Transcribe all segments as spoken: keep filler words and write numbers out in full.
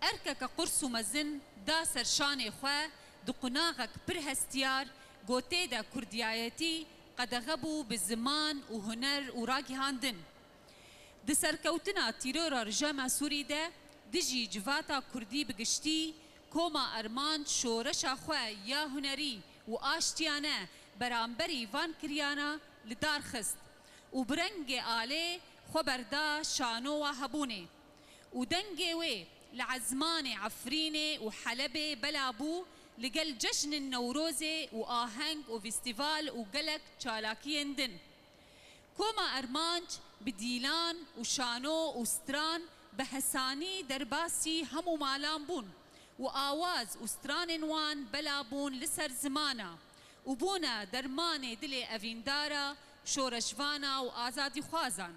Erkeke qurs û mezin da ser şanê xwe di qunaxek pir hestiyar, ku tê de kurdiyayetî qedexe bû bi ziman û huner û ragihandin. Di serkewtina tîrora Rejîma Sûrî de dijî civata kurdî bi giştî, Koma Armanc şoreşa xwe ya hunerî û aştiyane beramberî van kiryana li dar xist û bi rengê alê xwe berda şanowa hebûnê. Û dengê wê li ezmanê Efrînê û Helebê bela bû, li gel cejnên Newrozê û aheng û festîval û gelek çalakiyên din. Koma Armanc bi dîlan û şano û stran bi hesanî derbasî hemû malan bûn û awaz û stranên wan bela bûn li ser zimana û bûne dermanê dilê evîndara şoreşvana û azadîxwazan.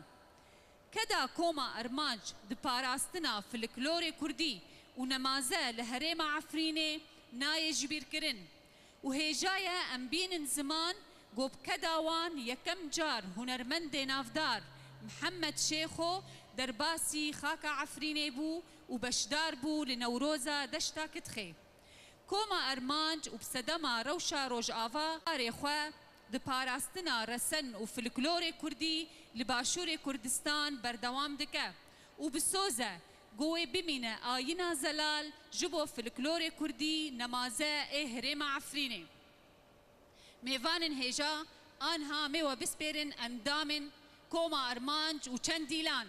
Keda Koma Armanc di parastina folklorê kurdî û nemaze li herêma Efrînê nayê jibîrkirin û hêja ye em bînin ziman ku bi keda wan yekem car hunermendê navdar Mihemed Şêxo derbasî xaka Efrînê bû û beşdar bû li Newroza Deşta Kitxê. Koma Armanc û bi sedema rewşa Rojava karê xwe di parastina resen û folklorê kurdî li Başûrê Kurdistan berdewam dike û bi soz e ku wê bimîne ayîna zelal ji bo folklorê kurdî nemaze ê herêma Efrînê. Mêvanên hêja anha mê we bispêrin endamên Koma Armanc û çend dîlan.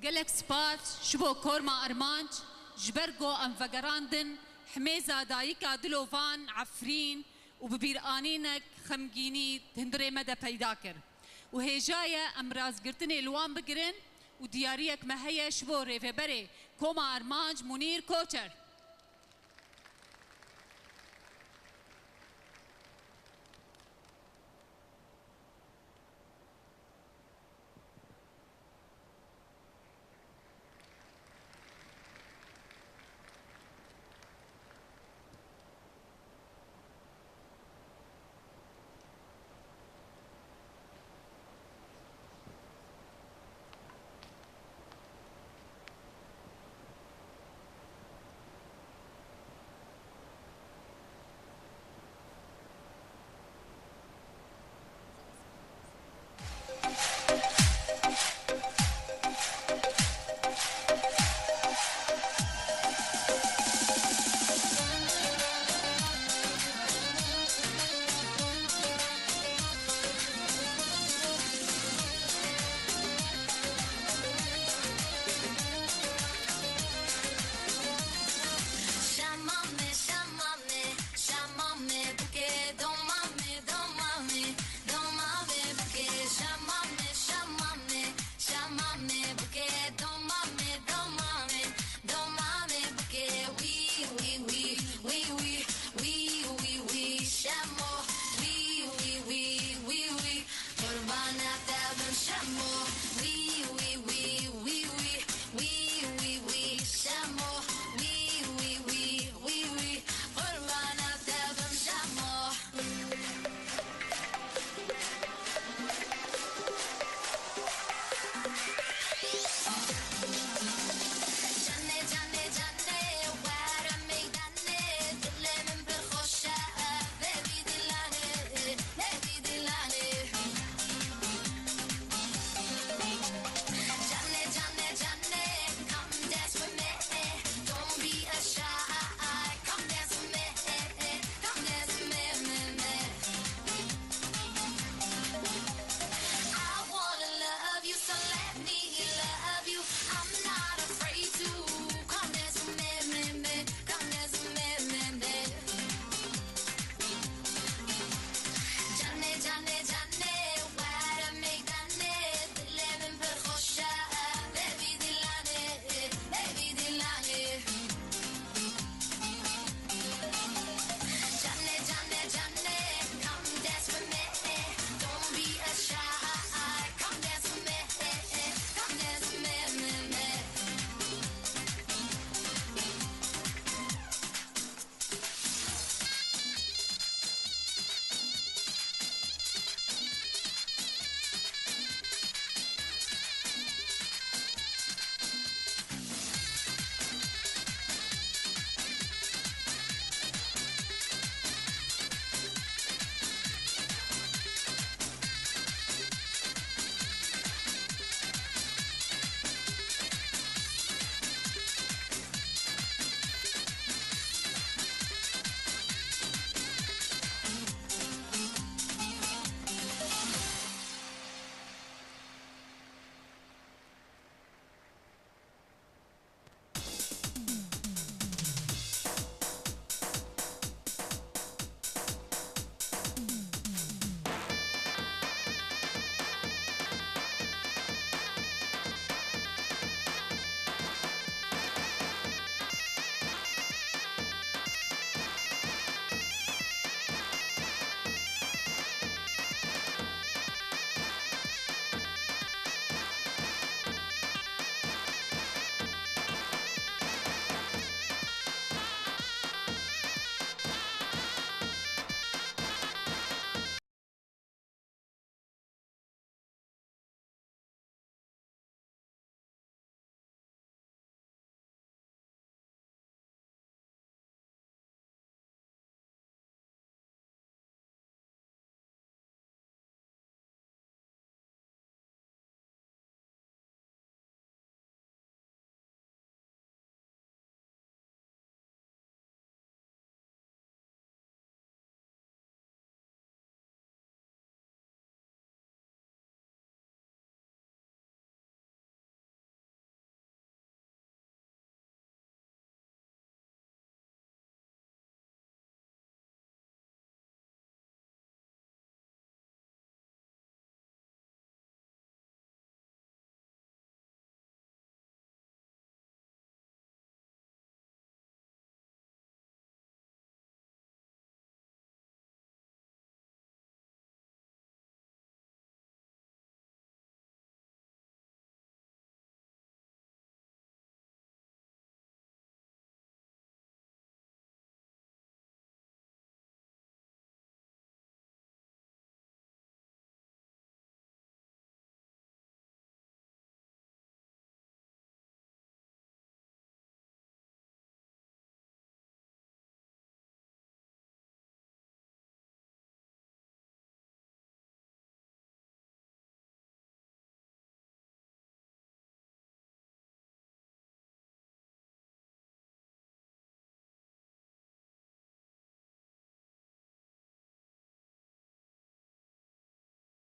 Gelek spas ji bo Korma Armanc ji ber ku em vegerandin himêza dayika Dilovan Efrîn û bi bîranînek xemgînî di hundirê me de peyda kir û hêja ye em rastgirtinê li wan bigirin û diyariyek me heye ji bo Rêveberê Koma Armanc Munîr Koçer.